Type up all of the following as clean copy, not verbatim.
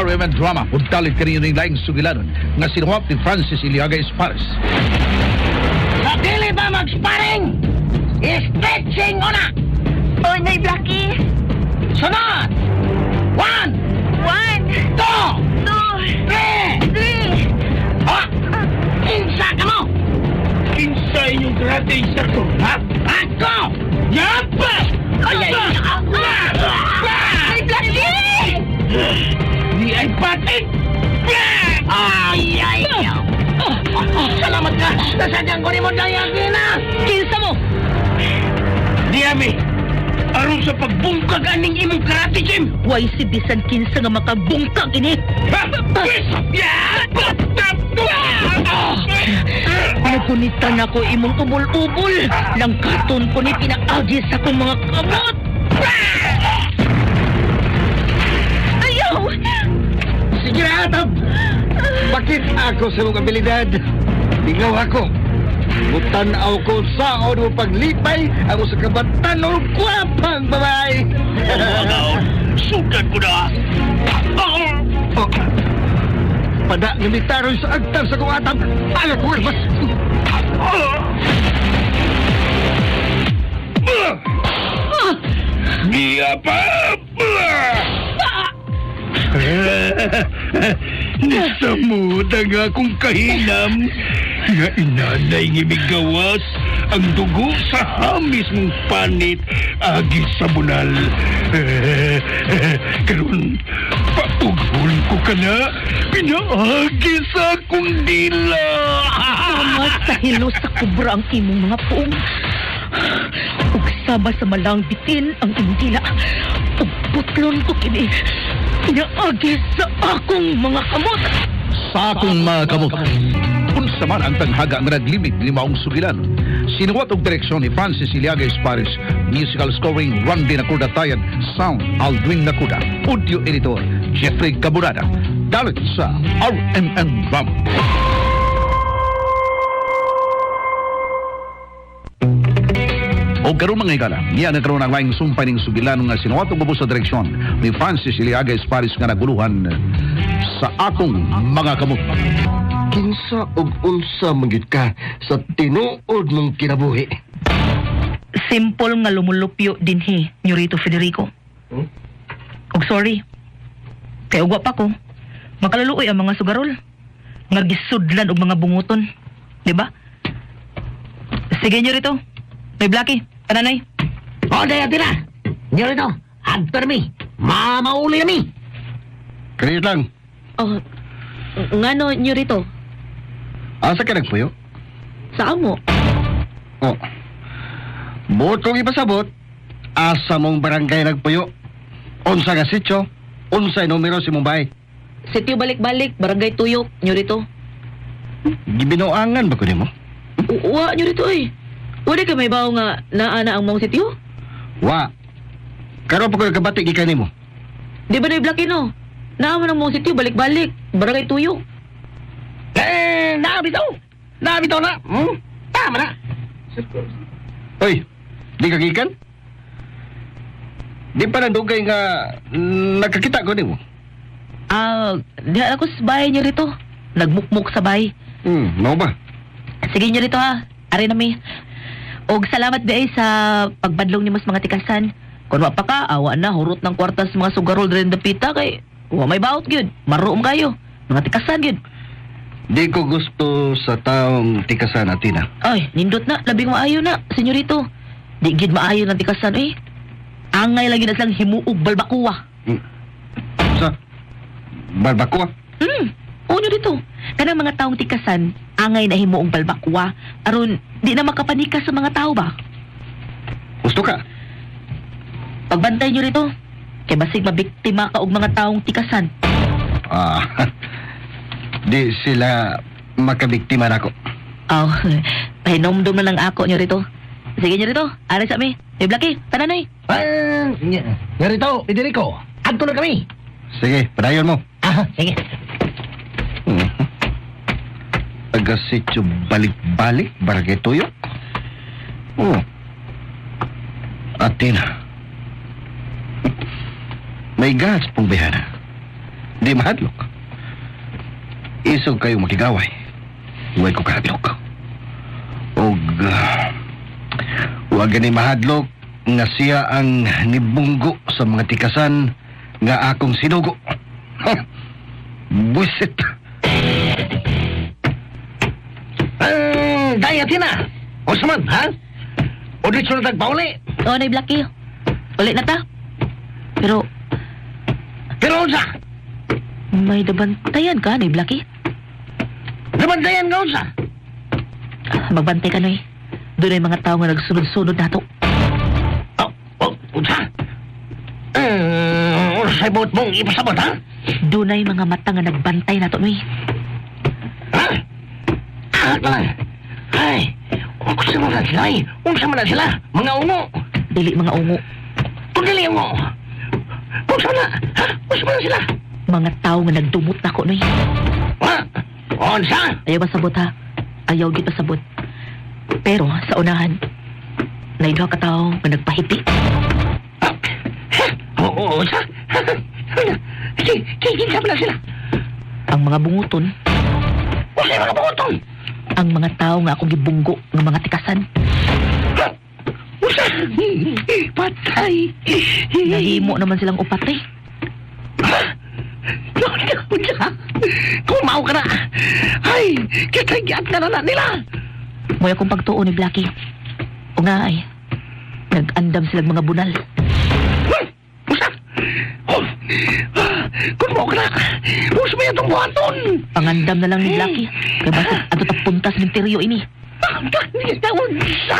RMN Drama, puntalit kaninyo ng laing sugilanon nga sinuwap ni Francis Iliaga Espares. Sa dili ba mag-sparring? Stretching una! Oy, Nay Blackie! Sunod! One, One, two, two, three! three! Ha? Kinsa ka mo? Kinsa inyong karate instructor, ha? Ako! Yapa! Ay, ay, Nay Blackie! Di ay patik! Ay, ay, ay! Salamat ka! Nasadyang ko ni mo dayang na! Kinsa mo? Di ami! Aron sa pagbungkag aning imong karate gym! Way si bisan kinsa nga makabungkag ini. Nagunitan ako imong ubol-ubol. Langkaton ko ni pinaagi sa akong mga kamot. Ayaw! Sige na, Atab! Bakit ako sa mong abilidad? Lingaw ako. Mutanaw ko saon mo paglipay ang usa ka batanon kwapang babae. Sugat ko na! Oh. Pada nga mitaroy sa agtar sa kong atab. Aga ko mas. Giya pa! Nasamod ang akong kahinam nga inanay ng imigawas ang dugo sa hamis mong panit agi sa bunal. Karon, paughol ko ka na, pinaagi sa akong dila. Sama sa hilo sa kubra ang imong mga puong. Ug sama sa malang bitin ang imong dila. Ug putlon ko kini. Pinaagi sa akong mga kamot. Sa akong mga kamot. Unsa man ang tanghaga nga naglimit ni maong sugilanon. Sinuwat og direksyon ni Francis Iliaga Espares, musical scoring Randy Nakuda Tayan, sound Aldwin Nakuda, audio editor Jeffrey Caburada. Dalit sa RMN Drama. O karon mga higala, niya nagkaroon ang laing sumpay ning sugilanon nga sinuwat og ubos sa direksyon ni Francis Iliaga Espares nga naguluhan sa akong mga kamot. Kinsa og unsa man gyud ka sa tinuod mong kinabuhi. Simple nga lumulupyo dinhi, Nurito Federico. Hmm? Og sorry. Kay ugwa pa ko. Makaluluoy ang mga sugarol. Nga gisudlan og mga bunguton. Di ba? Sige, Nurito. May Blackie. Tananay. O, daya tira! Nyo rito! Adto mi! Mamauli mi! Kaya lang, Oh, ngano, Nurito? asa ka nagpuyo? Sa amo? Oh. Buot kong ipasabot, asa mong barangay nagpuyo. Unsa nga sityo, unsay numero si mong bahay. Sityo balik-balik, barangay Tuyok, Nurito. Gibinuangan ba ko nimo? Wa, Nurito eh. Wala ka may bawo nga naa na ang mong sityo? Wa. Karon pa ko nagkabati gikan nimo. Di ba na Blackie no? Naa man ang mong sityo, balik-balik, barangay Tuyok. Eh, nabitaw! Nabitaw na! Hmm? Tama na! Oy, di ka gikan? Di pa nandugay nga nakakita ko nimo. Ah, diha ako sa bahay niyo rito. Nagmukmuk sa bahay. Mao ba? Sige niyo rito ha. Ari na mi. Og salamat di ay sa pagbadlong nimo sa mga tikasan. Kun wa pa ka, awa na hurot ng kwarta sa mga sugarol diri dapita kay wa may baot gyud. Maroom kayo. Mga tikasan gyud. Di ko gusto sa taong tikasan atina. Ay, nindot na, labing maayo na, senyorito. Di gyud maayo ng tikasan eh. Angay lagi na silang himuog balbakuwa. Sa barbacoa. Uno dito. Kanang mga taong tikasan, angay na himuong balbakwa. Aron, di na makapanika sa mga tao ba? Gusto ka? Pagbantay nyo rito. Kay basig mabiktima ka og mga taong tikasan. Ah. Di sila makabiktima nako. Aw, pahinomdom na lang ako nyo rito. Sige nyo rito, ara sa mi. Hey, Blackie, tananoy. Ah, nyo rito, Federico! Adto na kami! Sige, padayon mo. Ah, sige. Taga sityo balik-balik, barangay Tuyok. Oh. Atina. May gas pong bihana. Di mahadlok. Isog kayo makigaway. Huwag ko kahadlok. Og huwag gani mahadlok nga siya ang nibunggo sa mga tikasan nga akong sinugo. Ha! Buisit! Daya tina! O man, ha? O dito na tagpauli. Oo, Nay Blackie. Uli na ta. Pero Pero unsa? may dabantayan ka, Nay Blackie. Nabantayan ka unsa? Ah, magbantay ka, Noy. Doon ay mga tao nga nagsunod-sunod nato. Oh, oh, unsa? Unsay buot mong ipasabot, ha? Doon ay mga mata nga nagbantay nato, Noy. Ha? Ah, lang. Ay, unsa man na sila, ay. Unsa man na sila? Mga ungo. Dili mga ungo. Kung dili ungo. Unsa na? Ha? Unsa man na sila? Mga tao nga nagdumot nako, Noy. Ha? Unsa? Ayaw pasabot ha. Ayaw gid pasabot. Pero sa unahan, nay duha ka tawo nga nagpahiti. Ha? Ha? Oo, unsa? Kinsa man na sila? Ang mga bunguton, Unsa yung mga bungotong? ang mga tao nga akong gibunggo nga mga tikasan. Ha? Unsa? Patay. Nahimo naman silang upat eh. Kumaw ka na! Ay! Kitagyat na na nila! Mo'y akong pagtuo ni Blackie. O nga ay, nag-andam silang mga bunal. Usa! Oh! Kung mo ka na! Usa mo itong buhaton! Pangandam na lang ni Blackie. Kay basta ato punta sa minteryo ini. Unsa!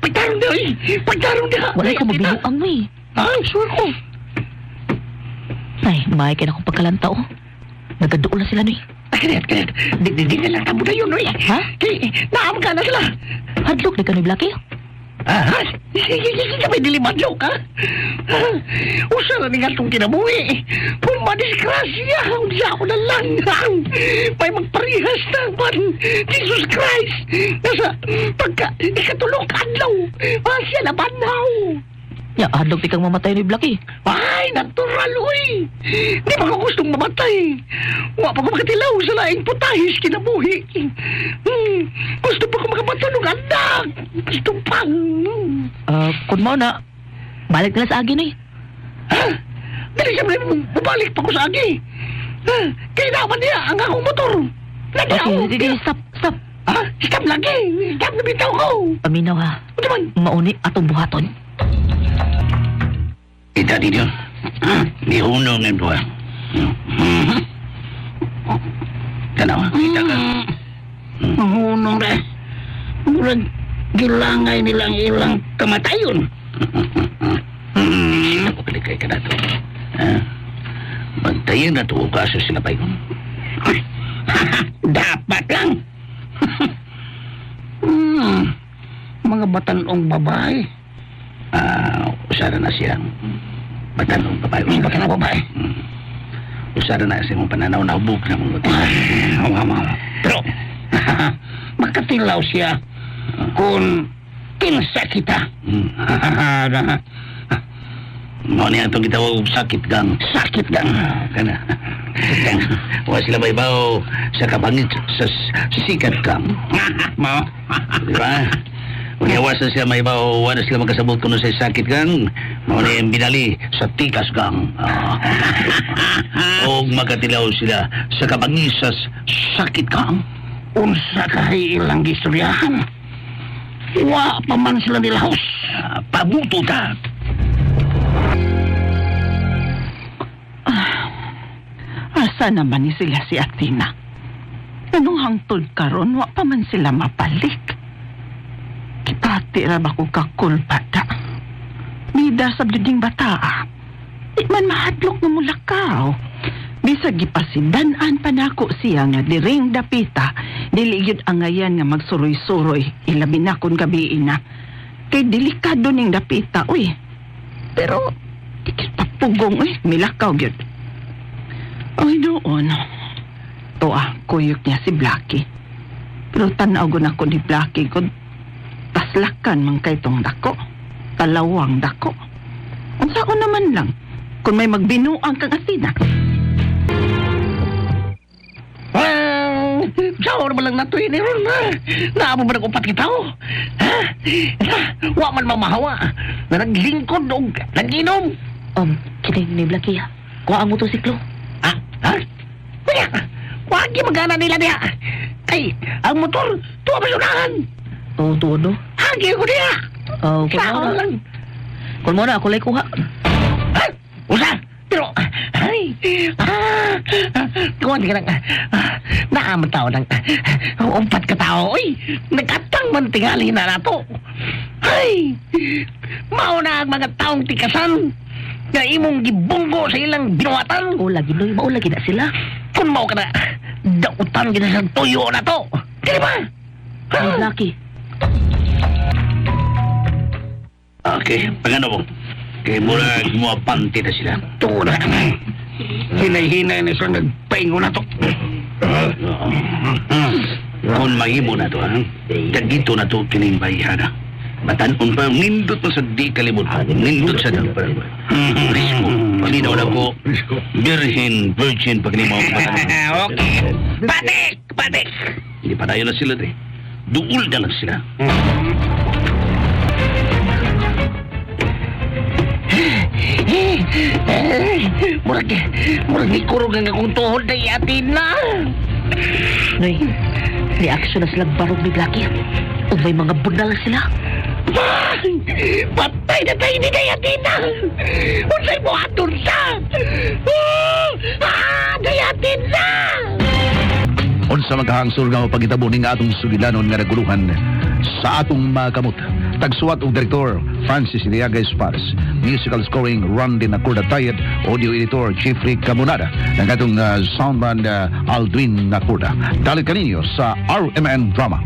Pagtarong na! Oy! Pagtarong na! Walay ko magbinuang mo eh. Ah, sure ko! Ay, may kay na akong pagkalanta oh. Nagaduol na sila noy. Ay, kanit, kanit. Di, di, di na lang tamo na yun, oy. Ha? Kay, naam ka na sila. Hadlok ni ka ni Blackie. Ah, ha? Sige, sige, sige, dili madlok, ha? Usa na ni nga itong kinabuhi. Kung madisgrasya, unsa ako na lang. May magparihas na, man. Jesus Christ! Nasa, pagka, ikatulong adlaw, siya na banhaw. Ya, hadlok di kang mamatay ni Blackie. Ay, natural, uy! Di pa ko gustong mamatay. Wa pa ko makatilaw sa laing putahis kinabuhi. Gusto pa ko makabatulog anak. Gusto pa. Ah, kun mao na, balik na lang sa agin eh. Ha? Dili siya bumalik pa ko sa agi. Ha? Kaya naman niya ang akong motor. Lagi Okay, ako. okay, stop, stop. Ha? Stop lagi. Stop na bitaw ko. Paminaw ha. Ano man? Mauni atong buhaton. Kita ninyo. Ni uno ng duha. Tanawa, kita ka. Mahunong ra. Murag gilangay nilang ilang kamatayon. Ako kalikay ka na to. Ha? Bantayan na to kaso sila pa yun. Dapat lang. Mga batanong babae. Ah, usara na siya. Batanong babae. Mga batanong babae. Usara na siya mong pananaw na hubog na mong Pero, makatilaw siya kung kinsa kita. Mao niya itong gitawag og sakit gang. Sakit lang. Ah, kana. Gang. Wa sila maibaw sa kabangit sa sikat gang. Mao. Di ba? Unya wa sa siya maibaw, wa na sila makasabot kuno sa sakit gang. Mao ni ang binali sa tikas gang. Ah. Og makatilaw sila sa kabangis sa sakit gang. Unsa kahay ilang gistoryahan. Wa pa man sila nilahos. Ah, pabuto ta. Asa naman ni sila si Athena? Anong hangtod karon wa pa man sila mapalik. Kipati ra ba ko kakulbada? Bida sa duding bata. Ah. Di man mahadlok nga mulakaw. Bisag gipasidan-an pa nako siya nga diring dapita, dili gyud angayan nga magsuroy-suroy, ilabi na kun gabi na. Kay delikado ning dapita, uy. Pero di gyud papugong, uy, milakaw gyud. Ay, noon. To ah, kuyok niya si Blackie. Pero tanaw ko na ko ni Blackie kung taslakan man kay tong dako. Talawang dako. Unsaon naman lang kung may magbinuang kang Athena. Ah, sao naman lang nato ini ron, ha? Naamo ba nag-upat kita, oh? Ha? Ha? Wa man mamahawa. Na naglingkod og naginom. Kining ni Blackie ha. Kuha ang motorsiklo. Ha? Ha? Kuya, wag yung magana nila diha. Kay, ang motor, tuwa ba sunahan? Oo, tuod no. Hagi ko diha. Oh, kung Sao mo na, lang. kung mo na, ako lay kuha. Ha? Usa! Pero, ay, ah, kuwan ka lang, ah, naaman tao lang, umpat ka tao, oy, nagkatang man tingali na nato. Ay, mao na ang mga taong tikasan, nga imong gibunggo sa ilang binuhatan. O lagi noy, mao lagi na sila. Kung mao ka na, dautan gina sa tuyo na to. Kaya ba? Ay, Blackie. Okay, pagano mo? Kay murag mo apante na sila. Tuo na. Hinay-hinay na sila nagpaingo na to. Oo. Kung mahimo na to, ha? Dagito na to kining bayhana. Batanon pa, nindot pa sa di kalimot. Nindot sa di. Presko. Palinaw na ko. Virgin, virgin pag ni mo. Okay. Patik! Patik! Hindi pa tayo na sila, eh. Duol na lang sila. Eh, murag, murag ikurog ang akong tuhod na iatin na. Noy, reaction na silang barog ni Blackie. O may mga bunal sila. Ah! Patay na tayo ni Dayatina! Unsay mo aton sa? Ah! Ah! Dayatina! Unsa magkahangsur nga mapagitabo ning atong sugilanon nga naguluhan sa atong mga kamot. Tagsuwat og direktor Francis Iliaga Espares, musical scoring Randy Nacorda Tayed, audio editor Jeffrey Camonada, ng atong soundman Aldwin Nacorda. Dalit kaninyo sa RMN Drama.